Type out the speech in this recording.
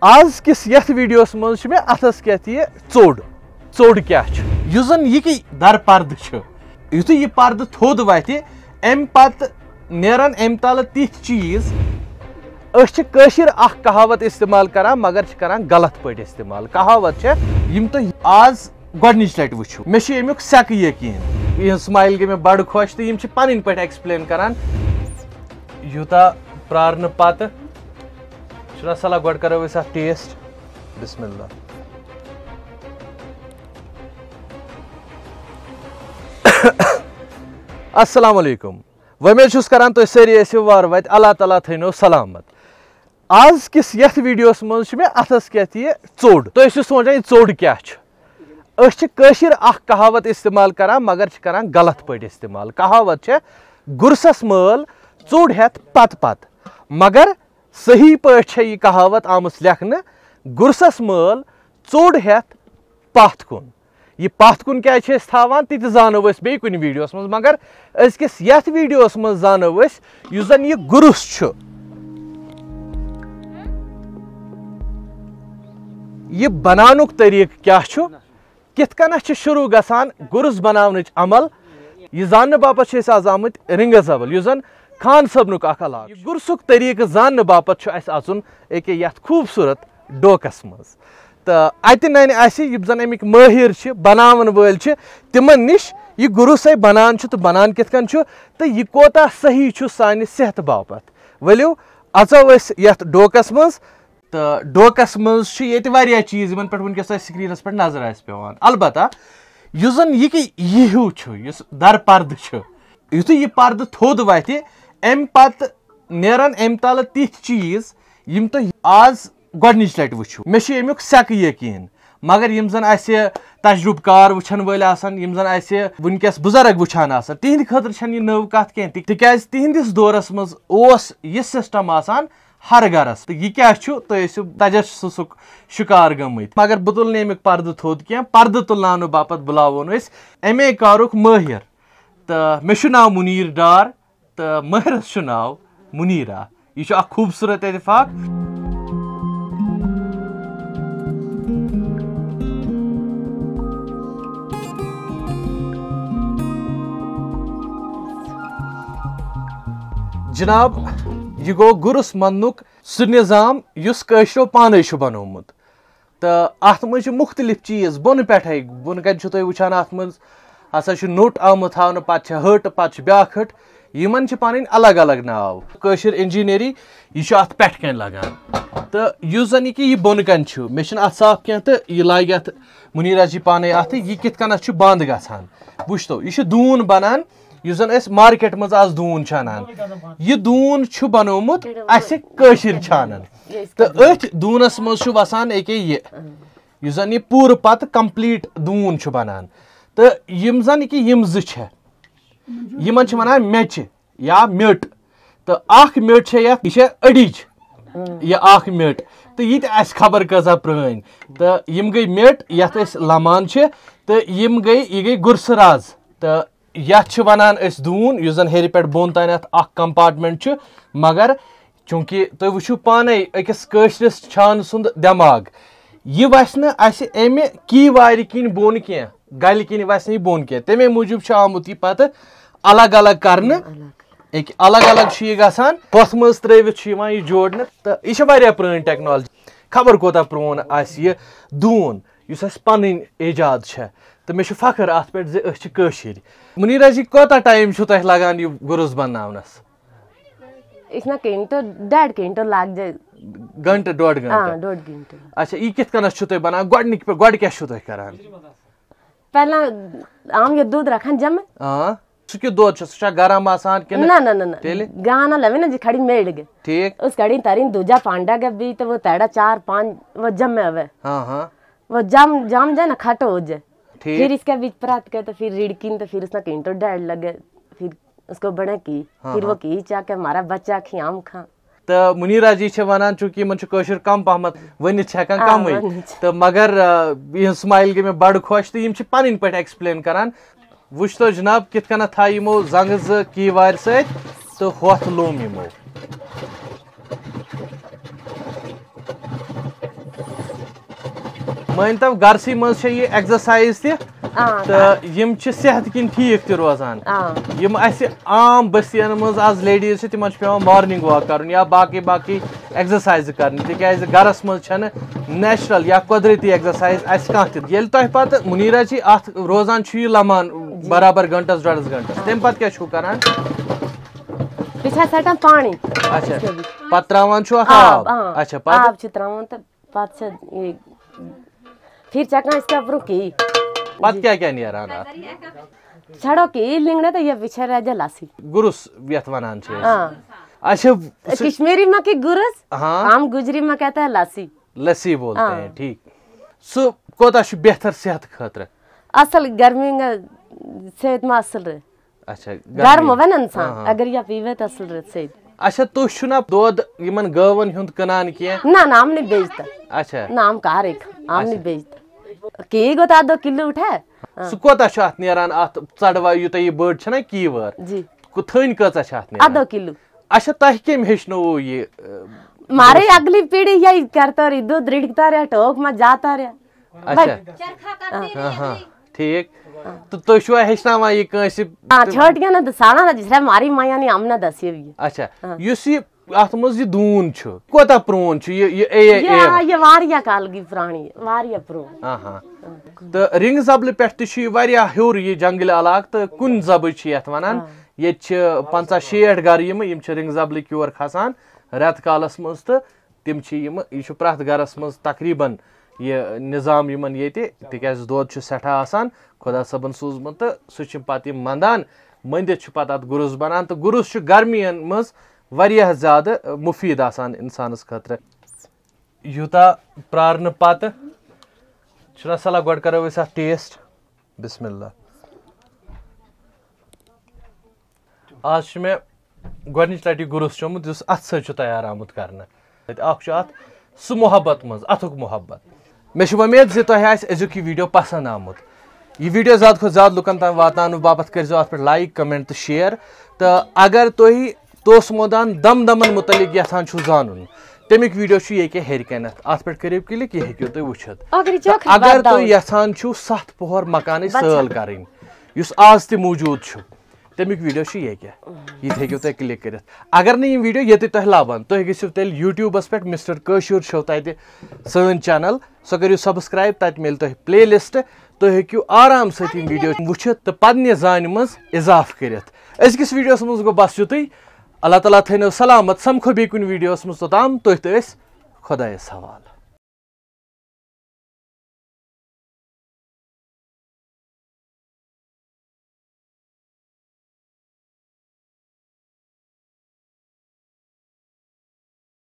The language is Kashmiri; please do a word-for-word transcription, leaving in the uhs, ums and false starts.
آز کِس یتھ ویڈیوس منٛز چھُ مےٚ اتھس کٮ۪تھ یہِ ژوٚڈ۔ ژوٚڈ کیٛاہ چھُ؟ یُس زن یہِ کہِ در پردٕ چھُ، یُتھُے یہِ پردٕ تھوٚد وتھِ، امہِ پتہٕ نیرن امہِ تلہٕ تِتھۍ چیٖز۔ أسۍ چھِ کٲشِر اکھ کہاوت استعمال کران، مگر چھِ کران غلط پٲٹھۍ استعمال۔ کہاوت چھےٚ، یِم تُہۍ آز گۄڈنِچ لٹہِ وٕچھِو، مےٚ چھُ امیُک سٮ۪کہٕ یقیٖن۔ یِہٕنٛز smile گٔے مےٚ بڑٕ خۄش تہٕ یِم چھِ پنٕنۍ پٲٹھۍ explain کران۔ یوٗتاہ پرارنہٕ پتہٕ چھُنہ صلاح، گۄڈٕ کرو أسۍ اتھ taste۔ بسم اللہ۔ السلام علیکم۔ وۄمید چھُس کران تُہۍ سٲری ٲسِو وارٕ وتہِ، اللہ تعالیٰ تھٲینو سلامت۔ آز کِس یتھ ویڈیوس منٛز چھُ مےٚ اتھس کٮ۪تھ یہِ ژوٚڈ۔ تُہۍ ٲسِو سونچان یہِ ژوٚڈ کیٛاہ چھُ؟ أسۍ چھِ کٲشِر اکھ کہاوت استعمال کران، مگر چھِ کران غلط پٲٹھۍ استعمال۔ کہاوت چھےٚ، گُرسس مٲل ژوٚڈ ہٮ۪تھ پتہٕ پتہٕ، مگر صحیح پٲٹھۍ چھےٚ یہِ کہاوت آمٕژ لیکھنہٕ، گُرسس مٲل ژوٚڈ ہٮ۪تھ پتھ کُن۔ یہِ پتھ کُن کیٛازِ چھِ أسۍ تھاوان، تہِ تہِ زانو أسۍ بیٚیہِ کُنہِ ویڈیوس منٛز، مگر أزکِس یتھ ویڈیوس منٛز زانو أسۍ یُس زن یہِ گُرُس چھُ، یہِ بناونُک طریٖقہٕ کیٛاہ چھُ، کِتھ کٔنۍ چھُ شروٗع گژھان گُرُس بناونٕچ عمل، یہِ زاننہٕ باپتھ چھِ أسۍ آز آمٕتۍ رنگس اول، یُس زن خان صٲبنُک اکھ علاقہٕ چھُ۔ یہِ گُرسُک طریٖقہٕ زاننہٕ باپتھ چھُ اَسہِ اَژُن أکیاہ یتھ خوٗبصوٗرت ڈوکس منٛز۔ تہٕ اتہِ ننہِ اسہِ یِم زن امیِکۍ مٲہِر چھِ، بناون وٲلۍ چھِ، تِمن نِش یہِ گُرُس ہے بنان چھُ تہٕ بنان کِتھ کٔنۍ چھُ تہٕ یہِ کوتاہ صحیح چھُ سانہِ صحتہٕ باپتھ۔ ؤلِو اژو أسۍ یتھ ڈوکس منٛز۔ تہٕ ڈوکس منٛز چھِ ییٚتہِ واریاہ چیٖز، یِمن پٮ۪ٹھ وٕنکیٚس تۄہہِ screenس پٮ۪ٹھ نظر آسہِ پٮ۪وان۔ البتہ یُس زن یہِ کہِ یہِ ہیوٗ چھُ، یُس در پردٕ چھُ، یُتھُے یہِ پردٕ تھوٚد وتھِ، امہِ پتہٕ نیرن امہِ تلہٕ تِتھۍ چیٖز، یِم تُہۍ آز گۄڈنِچ لٹہِ وٕچھِو۔ مےٚ چھُ امیُک سٮ۪کہٕ یقیٖن، مگر یِم زن اسہِ تجرُبہٕ کار وٕچھن وٲلۍ آسن، یِم زن اسہِ وٕنکیٚس بُزرگ وٕچھان آسن، تِہنٛدِ خٲطرٕ چھنہٕ یہِ نٔو کتھ کینٛہہ، تہِ-، تِکیازِ تِہنٛدِس دورس منٛز اوس یہِ system آسان ہر گرس۔ تہٕ یہِ کیٛاہ چھُ، تُہۍ ٲسِو تجسسُک شکار گٔمٕتۍ۔ مگر بہٕ تُلہٕ نہٕ امیُک پردٕ تھوٚد کینٛہہ، پردٕ تُلناونہٕ باپتھ بُلاوون أسۍ امے کارُک مٲہِر۔ تہٕ مےٚ چھُ ناو مُنیٖر ڈار۔ تہٕ مٲہرَس چھُ ناو مُنیٖرا۔ یہِ چھُ اکھ خوٗبصوٗرت اتفاق۔ جناب، یہِ گوٚو گُرُس مننُک سُہ نظام یُس کٲشرو پانے چھُ بنوومُت۔ تہٕ اَتھ منٛز چھِ مُختٔلِف چیٖز بۄنہٕ پٮ۪ٹھَے، بۄنہٕ کَنہِ چھُو تُہۍ وٕچھان، اَتھ منٛز ہسا چھُ نوٚٹ آمُت تھاونہٕ، پَتہٕ چھِ ۂٹ، پَتہٕ چھِ بیٛاکھ ۂٹ، یِمَن چھِ پَنٕنۍ الگ الگ ناو۔ کٲشِر انجینئرنگ، یہِ چھُ اَتھ پٮ۪ٹھ کَنہِ لَگان۔ تہٕ یُس زَن یہِ کہِ یہِ بۄنہٕ کَنہِ چھُ، مےٚ چھُنہٕ اَتھ صاف کینٛہہ، تہٕ یہِ لاگہِ اَتھ مُنیٖرا جی پانَے اَتھٕ، یہِ کِتھ کَنَتھ چھُ بنٛد گژھان۔ وٕچھتو، یہِ چھُ دوٗن بَنان، یُس زَن أسۍ مارکیٹ منٛز آز دوٗن چھِ اَنان۔ یہِ دوٗن چھُ بَنوومُت اَسہِ کٲشِر چھانَن۔ تہٕ أتھۍ دوٗنَس منٛز چھُ وَسان أکیاہ یہِ، یُس زَن یہِ پوٗرٕ پَتہٕ complete دوٗن چھُ بَنان۔ تہٕ یِم زَن یہِ کہِ یِم زٕ چھےٚ، یِمَن چھِ وَنان میٚچہِ یا میٚٹ۔ تہٕ اَکھ میٚٹ چھےٚ یَتھ، یہِ چھےٚ أڈِج، یہِ اَکھ میٚٹ۔ تہٕ یہِ تہِ آسہِ خبر کۭژاہ پرٛٲنۍ۔ تہٕ یِم گٔے میٚٹ، یَتھ أسۍ لَمان چھِ، تہٕ یِم گٔے، یہِ گٔے گُرسہٕ رَز۔ تہٕ یَتھ چھِ وَنان أسۍ دوٗن، یُس زَن ہیٚرِ پٮ۪ٹھ بۄن تانٮ۪تھ اَکھ compartment چھُ، مگر چوٗنٛکہِ تُہۍ وٕچھِو پانَے أکِس کٲشرِس چھانہٕ سُنٛد دٮ۪ماغ، یہِ وَسہِ نہٕ اَسہِ اَمہِ کی وارِ کِنۍ بۄن کینٛہہ، گَلہِ کِنۍ وَسہِ نہٕ یہِ بۄن کینٛہہ، تَمے موٗجوٗب چھُ آمُت یہِ پَتہٕ الگ الگ کَرنہٕ۔ أکہِ الگ الگ چھُ یہِ گژھان، ہۄتھ منٛز ترٛٲوِتھ چھُ یِوان یہِ جوڑنہٕ، تہٕ یہِ چھےٚ واریاہ پرٛٲنۍ technology۔ خبر کوٗتاہ پرٛون آسہِ یہِ دوٗن، یُس اَسہِ پَنٕنۍ ایجاد چھےٚ، تہٕ مےٚ چھُ فخر اَتھ پٮ۪ٹھ زِ أسۍ چھِ کٲشِرۍ۔ مُنیٖرا جی، کوٗتاہ time چھُو تۄہہِ لَگان یہِ گُرُس بَناونَس؟ اس نا گھنٹہ ڈیڑھ گھنٹہ لگ جائے۔ گھنٹہٕ ڈۄڈ گھنٹہٕ؟ ہاں، ڈوڑ گھنٹہ۔ اچھا، یہِ کِتھ کٔنَتھ چھُو تُہۍ بَناوان؟ گۄڈٕنِکۍ پٮ۪ٹھ گۄڈٕ کیٛاہ چھُو تُہۍ کَران؟ پہلا ہم یہ دودھ رکھن جمع۔ آ، سُہ کیُتھ دۄد چھُ؟ سُہ چھا گرم آسان کِنہٕ؟ نہ نہ نہ نہ۔ تیٚلہِ؟ گانا لوے نا جی کھڑی میڑ گئے۔ ٹھیٖک۔ اس کھڑی ترین دوجا پانڈا گئے بھی تو وہ تیڑا چار پانچ وہ جمع ہوئے۔ ہاں ہاں۔ وہ جام جام جائے نا کھٹ ہو جائے۔ ٹھیک۔ پھر اس کے بیچ پرات کے تو پھر ریڑکی تو پھر اس نا گھنٹہ ڈیڑھ لگے۔ پھر اس کو بنے کی۔ ہاں، پھر وہ ہاں۔ کی چا کے ہمارا بچہ کھی ہم کھا۔ تہٕ مُنیٖرا جی چھِ وَنان، چوٗنٛکہِ یِمَن چھُ کٲشُر کَم پَہمَتھ، ؤنِتھ چھِ ہٮ۪کان آ، کَمٕے۔ ؤنِتھ چھِ۔ تہٕ مگر، آ، یِہٕنٛز smile گٔے مےٚ بَڑٕ خۄش تہٕ یِم چھِ پَنٕنۍ پٲٹھۍ explain کَران۔ وٕچھتو جِناب، کِتھ کٔنَتھ تھایہِ یِمو زنٛگہٕ زٕ کی وارِ سۭتۍ تہٕ ہۄتھ لوٚم یِمو۔ مٲنۍ تو گرسٕے منٛز چھےٚ یہِ ایگزرسایز تہِ، آ، تہٕ یِم چھِ صحت کِنۍ ٹھیٖک تہِ روزان۔ آ۔ یِم اَسہِ عام بٔستِین منٛز آز لیڈیٖز چھِ، تِمن چھُ پٮ۪وان مارنِنگ واک کرُن یا باقٕے باقٕے ایگزرسایزٕ کرنہِ، تِکیازِ گرس منٛز چھنہٕ نیچرل یا قۄدرٔتی ایگزرسایز اَسہِ کانٛہہ تہِ۔ ییٚلہِ تۄہہِ پتہٕ مُنیٖرا جی اَتھ روزان چھُ یہِ لمان برابر گنٹس ڈۄڈس گنٹس، تَمہِ پتہٕ کیٛاہ چھُو کران؟ بیٚیہِ چھِ اَسہِ ژَٹان پانی۔ اچھا، پتہٕ تراوان چھُو اَتھ آب، آب؟ آ۔ اچھا، پتہٕ؟ آب چھِ تراوان تہٕ پتہٕ چھِ یہِ پھر چھِ ہٮ۪کان أسۍ کَرُن برٛونٛہہ کِہی۔ پتہٕ کیٛاہ کیٛاہ نیران اَتھ؟ چھَڑو کِہی لِنٛگنَے تہٕ یہِ چھِ رَجہِ لَسٕے۔ گُرُس یَتھ وَنان چھِ أسۍ۔ آ۔ اچھا، سُہ کشمیری میں کہ گُرُس، ہاں۔ ہم گُجری میں کہتے ہیں لسی۔ لسی بولتے ہاں۔ ہیں، ٹھیک۔ سُہ کوٗتاہ چھُ بہتر صحت خٲطرٕ؟ اصل گرمی میں صحت میں اصل رہے۔ اچھا، گرم ہوئے نا ہاں، انسان، ہاں۔ اگر یہ پیوے تو اصل رہے صحت۔ اچھا، تُہۍ چھُو نا دۄد یِمن گٲون ہُنٛد کٕنان کینٛہہ؟ نہ، نہ، ہم نہیں بیچتا۔ اچھا۔ نہ، ہم کہاں رکھ، ہم نہیں اچھا۔ بیچتا۔ کی گوٚو تہٕ اَدٕ کِلوٗ اُٹھے؟ سُہ کوٗتاہ چھُ اَتھ نیران، اَتھ ژَڑوا یوٗتاہ یہِ بٔڑ چھَنہ کی وٲر؟ جی۔ کُ-، تھٔنۍ کۭژاہ چھِ اَتھ نیران؟ اَدٕ کِلوٗ۔ اچھا، تۄہہِ کٔمۍ ہیٚچھنووُ یہِ، اَ، ہمارے اگلی پیڑھی یہی کرتا رہی، دودھ رڑکتا رہا، ٹوک میں جاتا رہا۔ اچھا۔ ہاں، ہاں، ٹھیٖک۔ تہٕ تُہۍ چھِوا ہیٚچھناوان یہِ کٲنٛسہِ؟ ہاں، چھوٹیاں نہ دسانا نہ، جس طرح ہماری مایا نے ہم نہ دسی ہوئی ہے۔ اچھا، یُس یہِ اَتھ منٛز یہِ دوٗن چھُ، کوٗتاہ پرٛون چھُ یہِ، یہِ اے اے اے؟ یہ، یہ واریاہ کال کی پرانی، واریاہ پرون۔ ہاں، ہاں۔ تہٕ رِنٛگ زبلہِ پٮ۪ٹھ تہِ چھُ یہِ واریاہ ہیوٚر یہِ جنٛگلہِ علاقہٕ، تہٕ کُنہِ زبٕج چھِ یَتھ وَنان۔ ییٚتہِ چھِ پنٛژاہ شیٹھ گرٕ یِم، یِم چھِ رِنٛگ زبلٕکۍ یور کھسان رٮ۪تہٕ کالَس منٛز، تہٕ تِم چھِ یِم، یہِ چھُ پرٛٮ۪تھ گرَس منٛز تقریٖباً یہِ نظام یِمَن ییٚتہِ، تِکیٛازِ دۄد چھُ سٮ۪ٹھاہ آسان خۄدا صٲبَن سوٗزمُت، تہٕ سُہ چھِ پَتہٕ یِم مَنٛدان، مٔنٛدِتھ چھُ پَتہٕ اَتھ گُرُس بَنان، تہٕ گُرُس چھُ گرمیَن منٛز واریاہ زیادٕ مُفیٖد آسان اِنسانَس خٲطرٕ۔ یوٗتاہ پرٛارنہٕ پَتہٕ چھُنہ صلاح، گۄڈٕ کَرو أسۍ اَتھ ٹیسٹ۔ بسم اللہ۔ آز چھُ مےٚ گۄڈٕنِچ لَٹہِ یہِ گُرُس چومُت، یُس اَتھٕ سۭتۍ چھُ تیار آمُت کرنہٕ۔ اَکھ چھُ اَتھ سُہ محبت منٛز، اَتھُک محبت۔ مےٚ چھِ وۄمید زِ تۄہہِ آسہِ أزیُک یہِ ویٖڈیو پسنٛد آمُت۔ یہِ ویٖڈیو زیادٕ کھۄتہٕ زیادٕ لُکن تام واتناونہٕ باپتھ کٔرۍزیو اَتھ پٮ۪ٹھ لایک، کمنٹ تہٕ شیئر۔ تہٕ اگر تُہۍ توسہٕ مٲدان دم دمن متعلق یژھان چھِو زانُن، تَمیُک ویٖڈیو چھُ ییٚکیٛاہ ہیٚرِ کَنٮ۪تھ، اَتھ پٮ۪ٹھ کٔرِو کِلِک، یہِ ہیٚکِو تُہۍ وٕچھِتھ۔ ٲخری چھُ ٲخری اگر واتناوُن۔ تُہۍ یژھان چھِو ستھ پۄہر مکانٕچ بچہ۔ سٲل کرٕنۍ، یُس آز تہِ موٗجوٗد چھُ، تَمیُک ویٖڈیو چھُ ییٚکیٛاہ، یہِ تہِ ہیٚکِو تُہۍ کِلِک کٔرِتھ۔ اگر نہٕ یِم ویٖڈیو ییٚتہِ تۄہہِ لبن، تُہۍ گٔژھِو تیٚلہِ YouTubeس پٮ۪ٹھ Mister Kashur Show تَتہِ سٲنۍ channel، سۄ کٔرِو subscribe، تَتہِ میلہِ تۄہہِ playlist، تُہۍ ہیٚکِو آرام سۭتۍ یِم ویٖڈیو وٕچھِتھ تہٕ پننہِ زانہِ منٛز اضافہٕ کٔرِتھ۔ أزکِس ویٖڈیوَس منٛز گوٚو بس یُتُے۔ اللہ تعالیٰ تھٲینو سلامت، سمکھو بیٚیہِ کُنہِ ویٖڈیوَس منٛز، توٚتام تُہۍ تہٕ أسۍ خۄدایَس حوالہٕ۔